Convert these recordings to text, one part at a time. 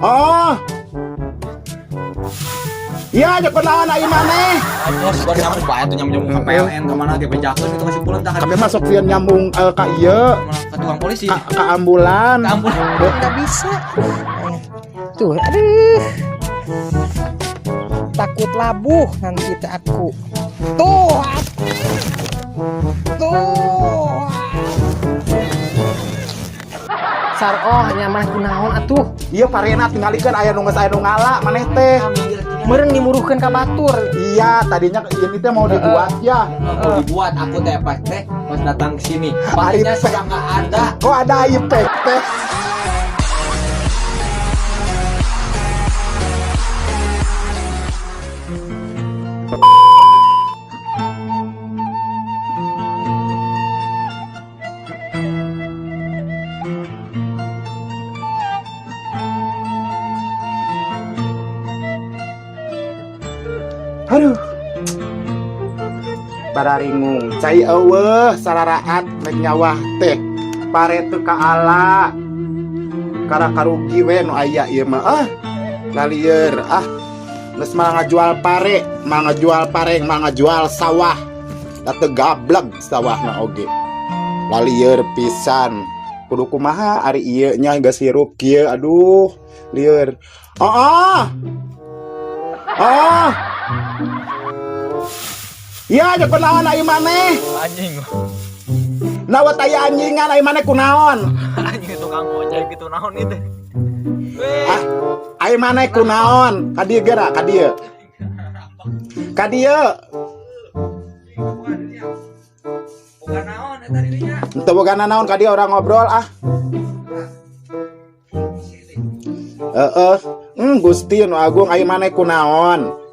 Oh. Iya, aja kunaon ai maneh. Terus baru nyambung bae tuh nyambung ke PLN kemana ge bejakeun itu masih pulang tah. Kami masuk sieun nyambung ka ieu, Ke tukang polisi. ka ambulan. Ke ambulan. Nggak bisa. Tuh, aduh. Takut labuh nanti teh aku. Tuh. Tuh. Sar oh nya mah kunaon atuh. Iya parena tingalikeun aya nu geus aya nu ngala maneh teh. Meureun dimuruhkeun ka batur. Iya, tadinya ini teh mau dibuat ya. Mau dibuat aku teh pas teh pas datang ke sini. Parenya sudah nggak ada. Kok ada ipek teh? Aduh. Bararingung, cai eueuh sararaat mek nyawah teh. Pare teu kaala. Kara karugi we nu aya ieu mah. Ah, lalieur ah. Geus mah ngajual pare, mah ngajual pare, mah ngajual sawah. Da teu gableg sawahna oge. Lalieur pisan. Kudu kumaha ari ieu nya geus hirup kieu aduh, lieur. Oh, ah. Oh. Iya, aja kunaon ai maneh? Anjing. Nawat aya anjingan ai maneh kunaon? Anjing tukang ojek gitu naon itu. Ah, ai maneh kunaon? Ka dieu geura, ka dieu. Ka dieu. Bukan naon eta dirinya. Teu boga naon ka dieu orang ngobrol ah. Heeh. Gusti nu agung ai maneh kunaon?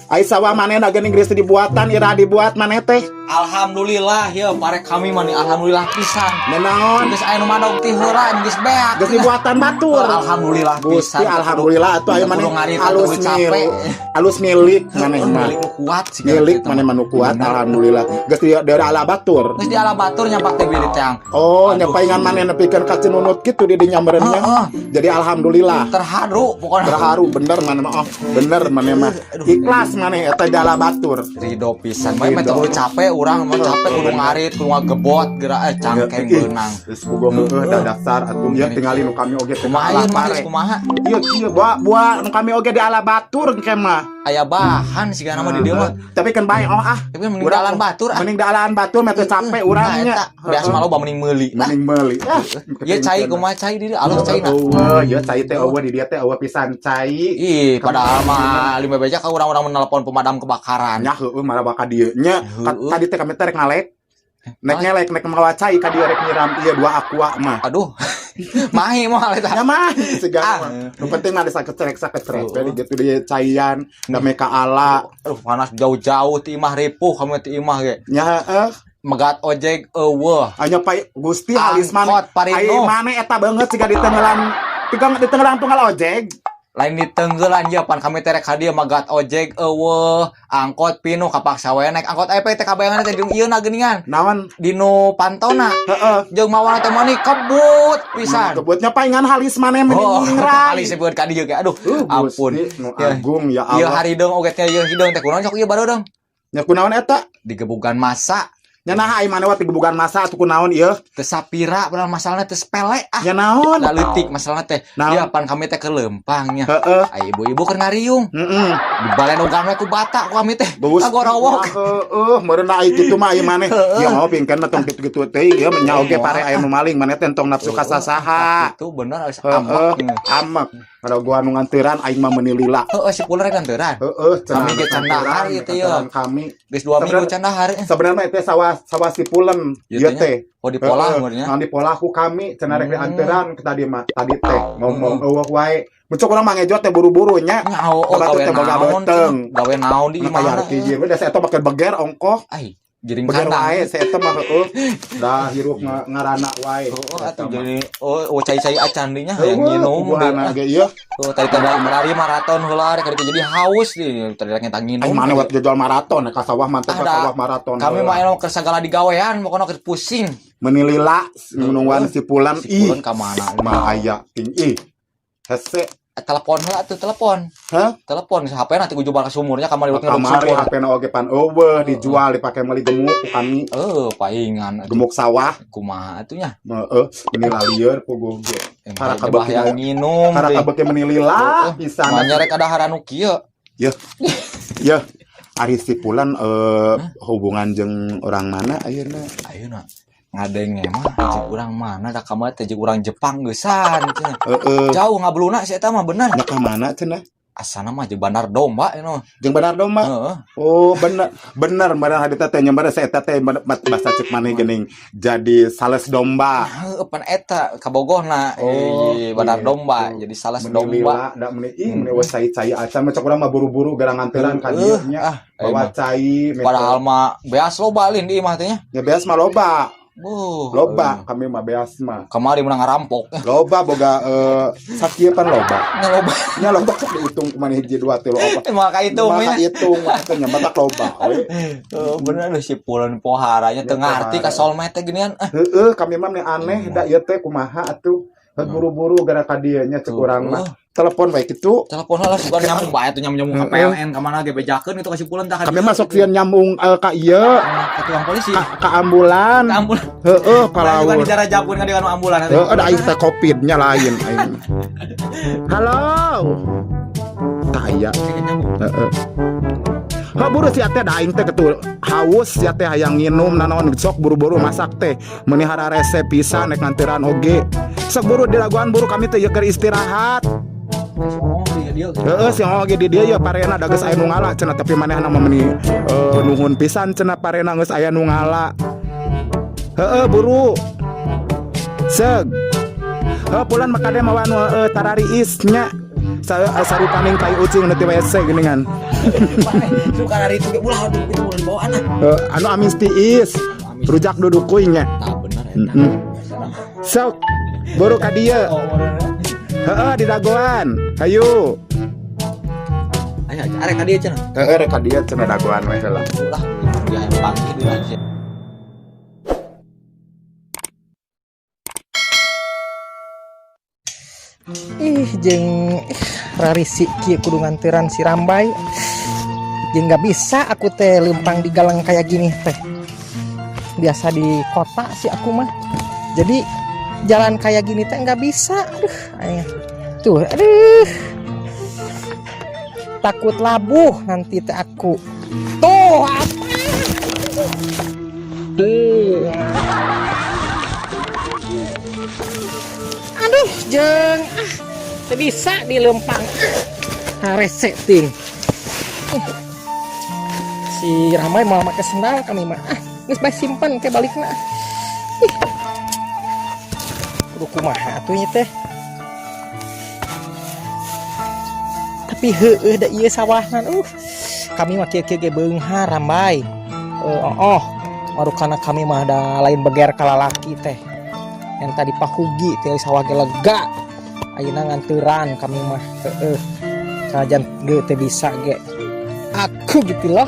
Ai sawah maneh da geuning geus dibuatan ira dibuat maneh teh. Alhamdulillah ya pare kami mah nih alhamdulillah pisan. Naon? Geus aya nu madog ti heula geus beak. Geus dibuatan batur. Alhamdulillah Gusti pisan. alhamdulillah atuh aya maneh alus capek. Alus milik maneh mah. Milik nu kuat sih. Milik maneh mah nu kuat alhamdulillah. Geus di daerah ala batur. Geus di ala batur nyampak teh birit yang. Oh, nyapaingan maneh nepikeun ka Cinunut kitu di dinya meureunnya. Jadi alhamdulillah. Terharu pokoknya. Terharu bener maneh mah. Oh, bener maneh mah. Ikhlas maneh eta di ala batur. Ridho pisan. Mah mah kudu capek urang mah capek kudu ngarit, kudu ngagebot geura cangkeng beunang. Geus bogo heueuh da dasar atuh ya tingali nu kami oge teh Kumaha ala ieu mah pare. kumaha? Ieu kieu buah nu kami oge di ala batur engke mah. Aya bahan sih mah di dieu mah. Tapi kan bae oh ah. Tapi mending dalan batur ah. Mending dalan batur mah teu capek urang nya. Biasa mah loba mending meuli. Mending meuli. Ah, Ieu cai kumaha cai di dieu alus cai na. Eueuh, ieu cai teh eueuh di dieu teh eueuh pisan cai. Ih, padahal mah lima beja ka urang-urang menelpon pemadam kebakaran. Nya heueuh malah bakal dieu nya. Tadi teh kami teh rek ngalek. Nek ngelek nek mawa cai ka dieu rek nyiram ieu dua aqua mah. Aduh. Mahi moal eta. Ya mah segala mah. Nu penting mah sakecrek-sakecrek. Jadi gitu dia caian dame ka ala. Aduh, panas jauh-jauh ti imah ripuh kami ti imah ge. Nya heueuh. Megat ojek eueuh. Anya pai Gusti halis maneh. Angkot parino. Ai maneh eta banget siga ditenggelam. Tiga ditenggelam tunggal ojek. Lain ditenggelan ya pan kami terek ka dieu megat ojek eueuh, angkot pinuh kapaksa we naik angkot aya teh kabayangan teh di ieu na geuningan. Naon? Dinu pantona. Heeh. Jeung mawana teh mani kebut pisan. Kebutnya paingan halis maneh mending Oh, ngrai. halis sebut ka dieu ge. Aduh, ampun. Gusti nu agung ya Ieu Allah. harideung oge teh ieu hideung teh kunaon sok ieu barodeung. Nya kunaon eta? Digebugan masa. Nya naha ai maneh wa digebugan masa atuh kunaon ieu? Teu sapira padahal masalahna teu sepele ah. Nya naon? Da leutik masalahna teh. Naon? Ieu pan kami teh ke lempang nya. Heeh. Ai ibu-ibu keur ngariung. Heeh. Dibalenogan we ku bata ku kami teh. Kagorowok. Heeh, meureun ai kitu mah ai maneh. Ya mau pingkan mah tong kitu-kitu teh ieu nya oge pare aya nu maling maneh teh tong nafsu ka sasaha. Itu bener geus Heeh, amek. amek. Kalau gua nu nganteran aing mah meuni lila. Heeh, si puler nganteran. Heeh, Kami ge can dahar ieu teh ieu. Kami Geus 2 minggu can dahar. Sebenarnya itu sawah si pulen Ieu ieu teh. Oh dipolah meureun nya. Nah, dipolah ku kami cenah rek dianteran ke tadi mah. Tadi teh ngomong eueuh wae. Muncul urang mah ngejot teh buru-buru nya. Nya oh gawe naon. Gawe naon di imah. Bayar hiji we da eta make beger ongkoh. Ai, giring beger kandang. Wae saya eta mah heueuh. Dah hirup ngarana wae. Oh, atuh jadi oh cai-cai acan dinya hayang nginum ge ieu. Oh, tadi teh lari maraton heula rek jadi haus di tadi rek ngetang nginum. Ai mana wat jual maraton ka sawah mantep ka sawah maraton. Kami mah eno keur sagala digawean pokona keur pusing. Menilila nungguan si pulan Si pulan ka mana? Mah aya ting ih. Hese. Telepon heula atuh, telepon. Hah? Telepon HP nanti gua ka sumurnya kamari ngeduk Kamari sumur. HP na oge pan euweuh, dijual dipake meuli gemuk ku kami. Eh, paingan atuh. Gemuk sawah. Kumaha atuh nya? Heeh, meni lalieur puguh ge. Para Para kabeh yang nginum. Para kabeh meni lila pisan. Manya rek ada nu kieu. Yeuh. Yeuh. Ari si Pulan hubungan jeung orang mana ayeuna? Ayeuna ngadenge mah jeung urang mana da kamari teh jeung urang Jepang geusan cenah. Heeh. Jauh ngabluna si eta mah bener. Nya ka mana cenah? Asana mah jeung Bandar Domba anu. Jeung Bandar Domba. Heeh. Oh, bener. Bener bener hadita teh nya bener saya teh bahasa cek maneh geuning jadi sales domba. Heeh, pan eta kabogohna. Oh, Ih, Bandar gitu. Domba jadi sales Meni domba. lila da meni ih meni we cai-cai acan mah cek urang mah buru-buru gara nganteran ka dieu nya. Ah, Bawa cai mete. Padahal mah beas loba lin di imah teh nya. Ya beas mah loba. Buh. Loba kami mah beas mah. Kamari menang ngarampok. Loba boga sakieu pan loba. Nya loba. Nya loba sok dihitung kumaha hiji dua tilu opat. Maka itu Maka nya. hitung mah nya batak loba we. Oh, bener lu si Pulan poharanya teu ngarti ka solmet teh geuningan. Ah, Heeh, kami mah meni aneh da ieu teh kumaha atuh. Buru-buru gara ka dieu nya cek urang mah. Telepon bae kitu. Telepon lah sugan nyambung bae tuh nyambung ka Heeh. PLN ka mana ge bejakeun itu ka si Pulan tah. Kami masuk sieun nyambung ka ieu, Ka tukang polisi. ka ambulan. Ka ambulan. Heeh, Palaur. palaur. Di jarajapun ka dengan ambulan. Heeh, da aing teh Covid-nya lain aing. Halo. Tah aya. Heeh. Ha buru sia teh da aing teh ketul haus sia teh hayang nginum nanaon sok buru-buru masak teh meuni hararese pisan nek nganteran oge. Sok buru dilaguan buru kami teh ieu keur istirahat. Oh, dia dia. Heeh, si oge di dieu ya parena da geus aya nu ngala cenah tapi manehna mah meuni nuhun pisan cenah parena geus aya nu ngala. Heeh, buru. Seg. Heuh, pulan makade mawa nu tarariis nya. Sarupaning kai ucing nu ti WC geuningan. Suka dari itu ge ulah itu ulah dibawa anak. Heuh, anu amis tiis. Rujak dudukuy nya. Tah bener eta. Heeh. Sok buru ka dieu. Oh, bener. Heeh, di dagoan. Hayu. Ayo, arek ka dieu cenah. Heeh, rek ka dieu cenah dagoan we heula. Ulah, dia yang panggil di lanjut. Ih, jeung ih, rarisi kieu kudu nganteran si Rambai. Jeung nggak bisa aku teh lempang di galang kayak gini teh. Biasa di kota sih aku mah. Jadi jalan kayak gini teh nggak bisa. Aduh, aing. Tuh, aduh. Takut labuh nanti teh aku. Tuh, apa? Tuh. Aduh, jeng. Ah, teu bisa dilempang. Ah, rese ting. Si Ramai mau pakai sendal kami mah. Ah, geus bae simpen ke balikna. Ih. Kudu kumaha atuh nya teh. Tapi heueuh da ieu sawahna. Kami mah kieu-kieu ge beunghar Rambai. Oh, oh. Marukana kami mah da lain beger ka lalaki teh. Yang tadi pahugi teh sawah ge lega. Ayeuna nganteran kami mah heueuh. Sanajan ge teh bisa ge. Aku gitu loh.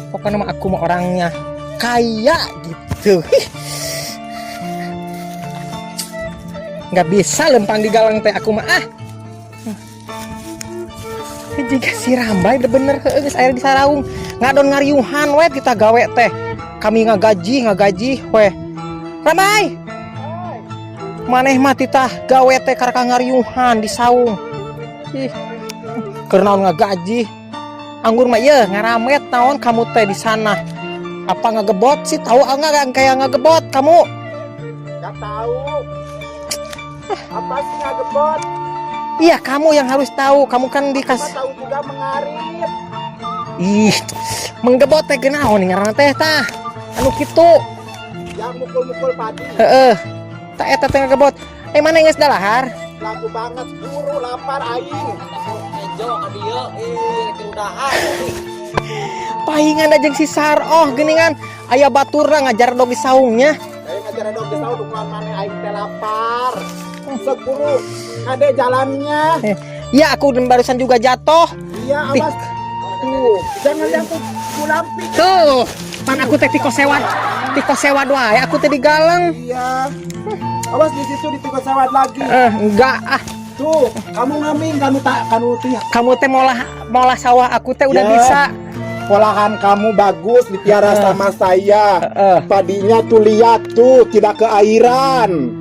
Pokoknya mah aku mah orangnya kaya gitu. Hih. Nggak bisa lempang di galang teh aku mah ah. Jika si Rambai bener heueuh geus aya di saraung ngadon ngariuhan we kita gawe teh. Kami ngagaji we. Rambai. Maneh mah titah gawe teh kareka ngariuhan di saung. Ih. Keur naon ngagaji? Anggur mah ieu ngaramet naon kamu teh di sana. Apa ngegebot sih? Tahu enggak kayak ngegebot kamu? Enggak tahu. Apa sih ngegebot? Iya, kamu yang harus tahu. Kamu kan dikasih tahu juga mengarit. Ih, menggebot teh genaon ngaranna teh tah. Anu kitu. Yang mukul-mukul padi. Heeh. Tah eta teh ngegebot. Mana geus dalahar? Laku banget buru lapar aing. Ejo ka dieu, ih rek udahan. Pahingan da jeung si Saroh geuningan aya baturna ngajar dog di saungnya. Aing ngajar dog di saung dukungan maneh aing teh lapar. Sok buru kade jalannya. Ya aku barusan juga jatuh. Iya, awas. Tuh, jangan yang kulampik. Tuh, pan aku teh tiko sewa. Tiko sewa wae aku teh digalang. Iya. Awas di situ di tiko sewat lagi. Enggak ah. Tuh, kamu ngaming kanu tak kanu teh. Kamu teh molah molah sawah aku teh udah Ya. bisa. Polahan kamu bagus dipiara sama saya. Heeh. Padinya tuh lihat tuh tidak keairan.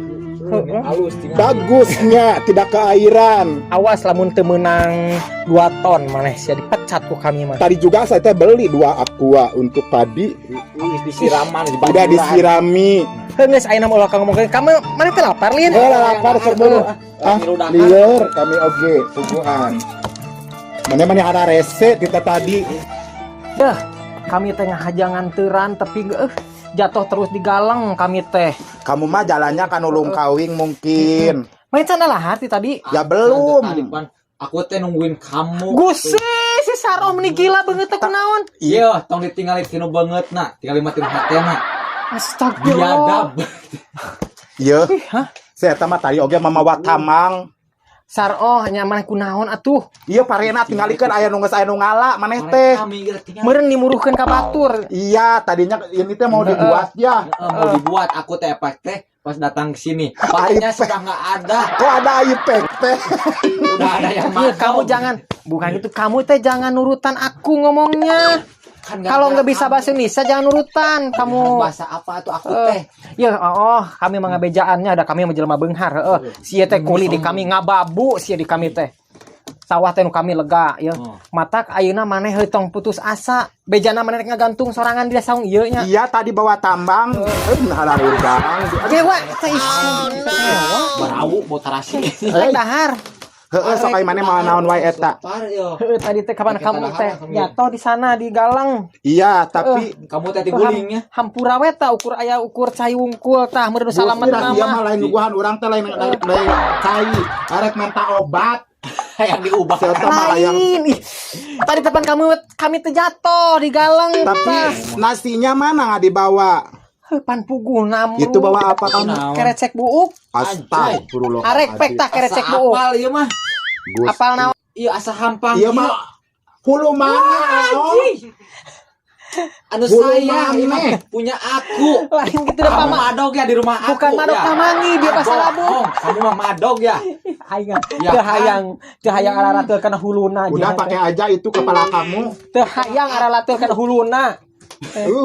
Halus tinggal. Bagusnya tidak keairan. Awas lamun teu meunang 2 ton maneh sia dipecat ku kami mah. Tadi juga saya teh beli dua aqua untuk padi. Geus disiraman, Udah disirami. Heuh geus ayeuna mah ulah ka ngomongkeun. Kamu maneh teh lapar lin? Eh, lapar sok dulu. Ah, lieur kami oge suguhan. Mana mana ada rese kita tadi. Dah, kami teh ngahajangan teuran tapi jatuh terus di galang kami teh. Kamu mah jalannya kan ulung kawing mungkin. Main sana lah hati tadi. Ya belum. Tadi pan aku teh nungguin kamu. Gusti, si Saroh meni gila banget teh kunaon. Iya, tong ditinggali tinu banget na, tinggal mati hatena. Astagfirullah. Biadab. Iya. Ih, hah? Saya mah tadi oge mamawa tamang. Saroh nya maneh kunaon atuh. Iya parena tinggalikeun aya nu geus aya nu ngala maneh teh. Kami geus tinggal. Meureun dimuruhkeun ka batur. Iya, tadinya ini teh mau dibuat ya. Heeh, mau dibuat aku teh pas teh pas datang ke sini. Pakainya sudah nggak ada. Kok ada ipek teh? Udah ada yang Iya, masuk. kamu jangan bukan gitu. Kamu teh jangan nurutan aku ngomongnya. Kan Kalau nggak bisa kamu. bahasa Indonesia jangan nurutan kamu. Bahasa apa tuh aku teh? Ya, oh, kami mah ngabejaannya ada kami mah jelema beunghar, heeh. Sia teh kuli di kami ngababu sia di kami teh. Sawah teh nu kami lega ya. Oh. Matak ayeuna maneh heuh tong putus asa. Bejana maneh rek ngagantung sorangan di saung ieu nya. Iya, tadi bawa tambang. Eh, nah urang. Kewa teh ih. Barau mau tarasi. Rek dahar. Heeh, sok ai maneh mau naon wae eta. Lapar yo. Heuh, tadi teh kapan Pakai kamu dahar teh kami. jatuh di sana di galang. Iya, tapi Kamu teh digulingnya. Hampura we tah ukur aya ukur cai wungkul tah meureun salamet Gusti, dah, iya mah nama. lain nyuguhan urang teh lain lain lain cai, arek minta obat. Yang diubah. Saya teh malah yang Lain. Ih, tadi depan kamu kami teh jatuh di galang tapi tah. nasinya mana nggak dibawa? Heuh, pan puguh namru. Itu bawa apa kamu? Naon? Kerecek buuk. Astagfirullah. Arek pek tah kerecek Asa buuk. apal ieu mah. Gusti. Apal naon? Iya asa hampang. Iya mah hulu mana? Oh. Anu Hulu saya ieu mah mana? punya aku. Lain gitu deh Kamu pama. madog ya di rumah aku. Bukan madog ya. tamangi dia pasal labu. Bohong, kamu mah madog ya. Aing Ya teu kan? hayang teu hayang ararateul kana huluna. Udah pakai aja itu kepala kamu. Teu hayang ararateul kana huluna.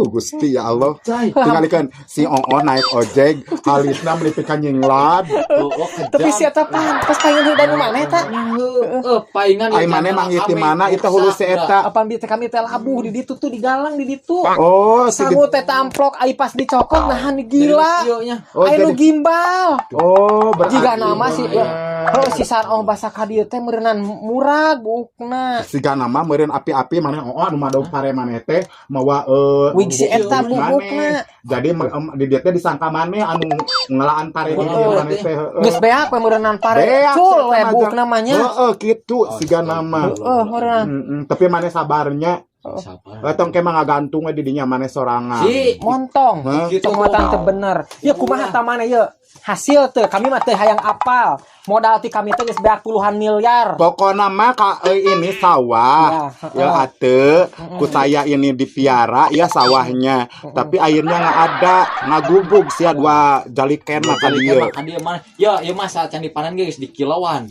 Gusti ya Allah. Tinggalikeun si Oo naik ojek, halisna melipihkan nyinglad. Oh, oh, kejam. Tapi si eta pantes paingan heuh nu maneh eta. Heeh, paingan Ai maneh manggih ti mana itu hulu si eta. Apaan bi teh kami teh labuh di ditu tuh di galang di ditu. Oh, si Sangu teh tamplok ai pas dicokot nahan gila. Oh, Ai nu jadi- gimbal. Oh, berarti Jika nama sih ya. Oh, si Saroh basa ka dieu teh meureunnan murag buukna. Siga nama meureun api-api maneh oo anu madog pare maneh teh mawa Wig si eta wig buukna. maneh. Jadi di dieu teh disangka maneh anu ngelaan pare di dieu maneh teh heeh. Geus beak we meureunnan pare. Beak, Cul si eta we mah buukna mah nya. Heeh, kitu siga nama. Heeh, meureunnan. Tapi maneh sabarnya. Sabar. Eh, tong ke mah ngagantung we di dinya maneh sorangan. Si Montong. Hah? Gitu. Cokmatan teu bener. Ya kumaha ta maneh ye? Hasil teu kami mah teu hayang apal. Modal ti kami teh geus beak puluhan miliar. Pokoknya mah ka, ini sawah Ya, ya, ate ku saya ini dipiara ya sawahnya tapi airnya nggak ada ngagubug sia dua jaliken maka Dia dia mah dia mah ya ieu mah saat can dipanen geus di kilauan.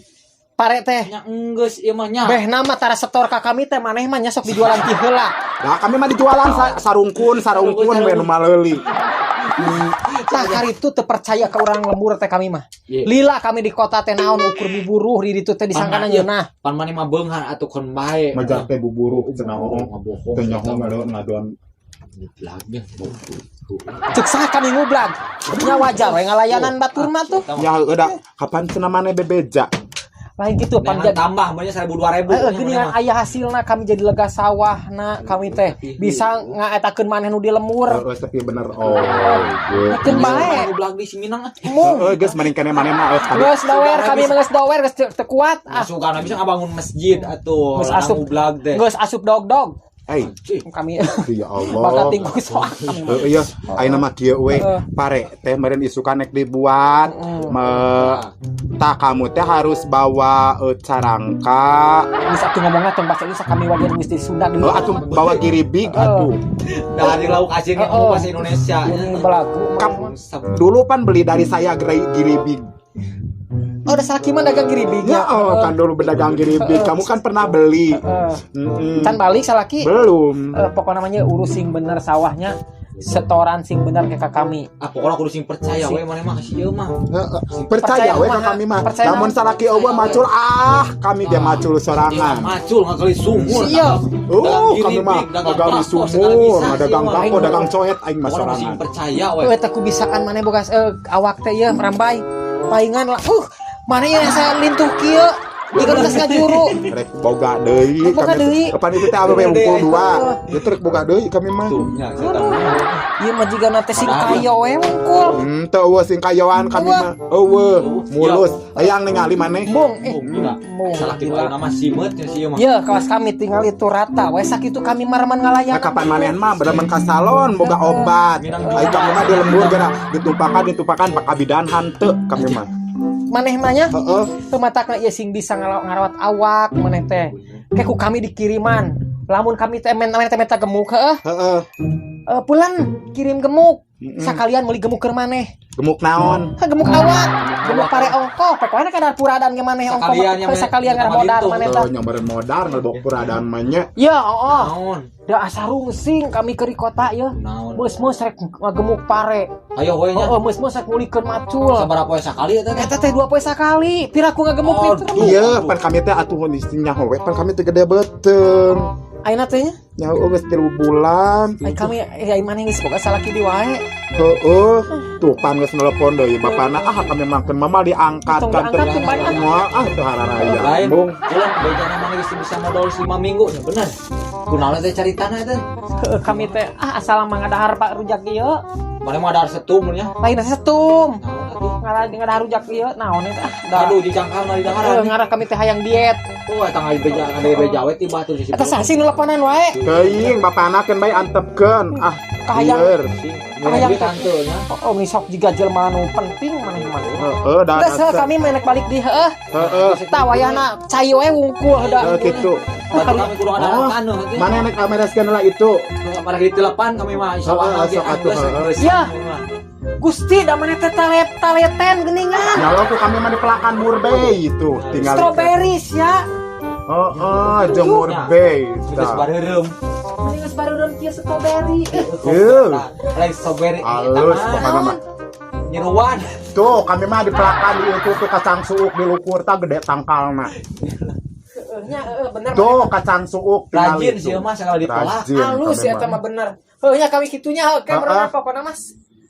Pare teh. Nya enggeus ieu mah nya. Beh nama tara setor ka kami teh maneh mah nya sok dijualan ti heula. Nah kami mah dijualan sarungkun sarungkun we nu maleuli. Tah karitu teu percaya ka urang lembur teh kami mah. Iya. Lila kami di kota teh naon ukur buburuh di ditu teh disangkana nyeunah. Pan maneh mah beunghar atuh kon bae. Majar teh buburuh cenah oo. Ngabohong. Teu nyaho ngadon ngadon. Lagi. Cek saha kami ngublag. Nya wajar we ngalayanan batur mah tuh. Ya udah kapan cenah maneh bebeja? Lain gitu pan Jangan tambah maunya 1000 2000. Heeh, geuningan aya hasilna kami jadi lega sawahna kami teh bisa ngaetakeun maneh nu di lemur. Heeh, tapi bener oh. Keun bae. Ngublag di Siminang ah. Mung. Heeh, geus mending keneh maneh mah tadi. Geus dower kami mah geus dower geus teu kuat ah. Masuk bisa ngabangun masjid atuh. Geus asup. Ngublag teh. Geus asup dog-dog Eh, kami. Ya Allah. Bakal tinggu soang kami mah. Heeh, iya, ayeuna mah kieu we. Pare teh meureun isukan nek dibuat. Me tah kamu teh harus bawa carangka. Geus atuh ngomongna tong bahasa Indonesia kami wajan geus di Sunda deui. Oh, atuh bawa giribig atuh. Dari lauk asin ngomong bahasa Indonesia. Ini belagu. Dulu pan beli dari saya giribig. Oh, udah salaki mah dagang giribig. Ya, oh, kan dulu berdagang giribig. Kamu kan pernah beli. Heeh. Mm-mm. Can balik salaki. Belum. Eh, pokoknya namanya urus sing bener sawahnya, setoran sing bener ke kami. Ah, pokoknya kudu sing percaya we maneh mah ka si ieu mah. Heeh. Percaya we ka kumaha? Kami mah. Percaya Lamun naon? salaki euweuh macul, ah, kami dia macul sorangan. Macul ngagali sumur. Sia. Oh, kami mah ngagali sumur, ngadagang bako, dagang coet aing mah Pokoknya sing sorangan. Percaya we. Eh, eta ku bisaan maneh boga awak teh ieu merambai. Paingan lah. Maneh yang saya lintuh kieu. Jika geus ngajuru. Rek boga deui Rek boga kami. deui. Kapan itu teh awewe wungkul dua. Itu rek boga deui kami mah. Tuh, nya saya tahu. Ieu mah jigana teh sing Padahal. kayo we wungkul. Hmm, teu euweuh sing kayoan kami mah. Euweuh, mulus. Hayang ningali maneh. Bung, eh. Bung, gila. Bung, Salaki gila. mah nama simeut nya si ieu mah. Ya, kawas kami tinggal itu rata. We sakitu kami maraman ngalayan. Nah, kapan manehan mah beremen ka salon boga obat. Ai kami mah di lembur geura ditumpakan ditumpakan pakabidan hanteu kami mah. Maneh mah nya Heeh. teu matakna ieu sing bisa ngarawat awak maneh teh. Ke ku kami dikiriman. Lamun kami teh men maneh teh menta gemuk heuh. Heeh. Eh, pulang kirim gemuk. Mm-mm. Sakalian meuli gemuk keur maneh. Gemuk naon? Hah, gemuk awak, gemuk pare ongkoh, pokoknya kadar puradan ge maneh ongkoh. Sakalian yang Heuh, sakalian yang ngarah modar gitu. maneh tah. Tuh nyamperin modar ngelbok puradan mah nya. Ya, oh. Naon? Da asa rungsing kami ke di kota ya. Naon? Meus-meus rek ngagemuk pare. Ayo we nya. Heeh, meus-meus rek ngulikeun macul. Sabaraha poe sakali eta teh? Eta teh 2 poe sakali. Piraku ngagemuk Aduh. itu. Iya, pan kami teh atuh nyaho we, pan kami teh gede beuteung. Ayeuna teh nya. Nyaho geus 3 bulan. Ai kami ai maneh geus boga salaki di wae. Heeh. Tuh pan geus nelpon deui bapana, ah, kami mangkeun mama diangkat Tong kan diangkat tuh, pan, ah. Moal ah teu hararaya. Lain, Bung. pulang bejana mana geus bisa modal 5 minggu nya bener. Kunaon teh caritana teh? Heuh, kami teh ah asal mah ngadahar pak rujak ieu. Mana mah ada setum nya. Lain setum. Naon atuh? Ngarah ngadahar rujak ieu naon eta ah. Da. Aduh, dicangkal di Heuh, daharan. ngarah kami teh hayang diet. Oh, eta ngadi beja ngadi beja we tiba tuh si. Eta saha sih nu leponan wae? Teuing bapana keun bae antepkeun. Ah, Kahayang. lieur. Hayang tante nya. Oh, oh sok jiga jelema nu penting maneh mah. Heeh, da. Geus heuh, kami main balik di heuh. Heeh. Tah wayahna cai we wungkul da. Heeh kitu. Batu kami kudu ada Oh, taneuh teh. Mana nek kamereskeun lah itu. Pada di telepan kami mah Heeh, sok atuh, heeh. Ya. Gusti da maneh teh talet taleten geuningan. Nyawa ku kami mah dipelakan murbei itu tinggal. Strawberries ya. Heeh, jeung murbei. Geus bareureum. Mending geus bareureum kieu strawberry. Eh, Heuh. Lain strawberry. Halus pokokna mah. Nyeruan. Tuh, kami mah dipelakan di itu tuh kacang suuk dilukur tah gede tangkalna. Heuh nya heuh bener. Tuh kacang suuk tinggal Rajin itu. sih mah sekali ditolak. Rajin Halus kami ya eta mah bener. Heuh nya kami kitunya heuh kayak Heeh. bener pokona Mas.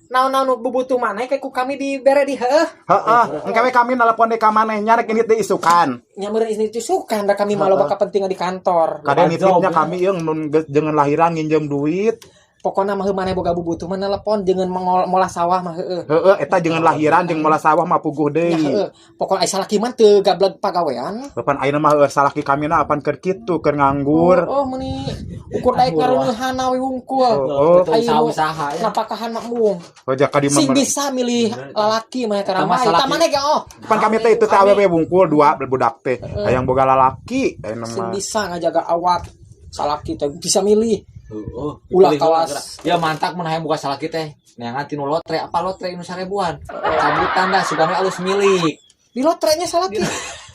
Naon-naon nu bubutuh maneh kayak ku kami dibere di heuh. Heeh, engke we kami nelpon deui ka maneh nya rek ini teh isukan. Nya meureun ini isukan da kami mah loba kepentingan di kantor. Kade Loba nitipnya job, kami jeung mun geus jangan lahiran nginjem duit. Pokona mah heuh maneh boga bubutuh mah nelpon jeung molah sawah mah heueuh. Heeh, eta jangan lahiran jeung molah sawah mah puguh Nya deui. heueuh. Pokona ai salaki mah teu gableg pagawean. Bapan ayeuna mah heueuh salaki kami na apan keur kitu keur nganggur. Oh, meuni ukur daek ngareueuhan we wungkul. Oh, Betul usaha-usaha ya. Napakahan mah embung. Oh, jaka di Sing mana. bisa milih lalaki mah teh Eta mah ramai. salaki. Tah maneh ge oh. Pan kami teh itu teh awewe wungkul dua budak teh. Hayang boga lalaki ayeuna Sing mah. bisa ngajaga awak salaki teh bisa milih. Heeh. Ulah kawas. Ya mantak mun hayang buka salaki teh. Neangan tinu lotre apa lotre nu sarebuan. Cabutan dah sugan we alus milik. Di lotrenya salaki.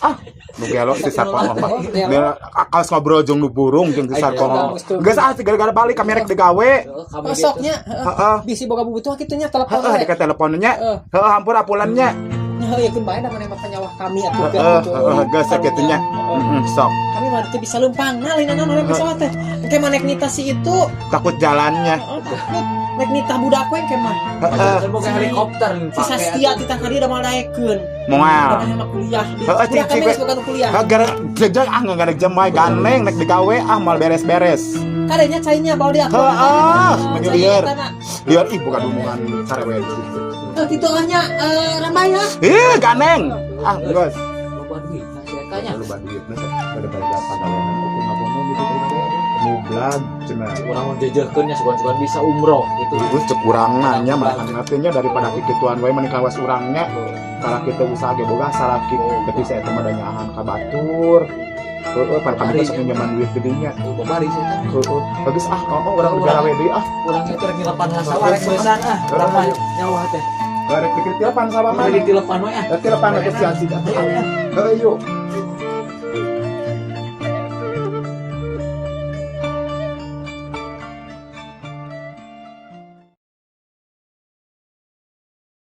Ah, nu gelo si sarkono mah. Oh, gelo. Dia kaos ngobrol jeung nu burung jeung si sarkono. Ayo, Geus ah gara-gara balik kami rek digawe. Heeh, kami Oh, soknya heeh. Heeh. Bisi boga bubutuh kitu nya telepon Heeh, we. deket teleponnya. Heeh. Heeh, hampura pulannya. Nya heuh yakeun bae da maneh mah kanyawah kami atuh Heeh, heeh, geus sakitu nya. Heeh. Heeh, sok. Kami mah teu bisa leumpang. Nah, lain naon urang pesawat teh. Engke mah naik nita si itu. Takut jalannya. Heeh, takut. Naik nita budak we engke mah. Heeh. Boga helikopter Si Saskia titah ka dieu da moal daekeun. Moal. Da maneh mah kuliah. Heeh, Budak cicing kami we. geus boga nu kuliah. Heeh, gara jejak ah nggak jam wae ganeng nek digawe ah moal beres-beres. Kadenya cainya bawa dia. Heeh, meni lieur. Cai eta na. Lieur ih bukan hubungan sarewe gitu. Heuh kitu ah nya eh, ramai ya. Ih, ganeng. Ah, geus. Loba duit nah si eta nya. Loba duitna pada pada pagawean ukur ngabono gitu teh. Mublag cenah. Urang mah jejehkeun nya sugan-sugan bisa umroh gitu. Terus cek urang nanya malah ngatenya daripada kikituan wae mending kawas urangnya. Salah kita usaha ge boga salaki tapi saya teh mah da nyaahan ka batur. Heeh, pan kami teh sok minjeman duit geuning nya. Tuh babari sih eta. Heeh, bagus ah, oh, urang digawe deui ah. Urang itu rek nyelepan sawah rek beusan ah. Urang mah nyawa teh. Rek ditilepan sawah Mana mana? ditilepan we ah. Rek tilepan atuh si asik atuh. Heuh, yuk.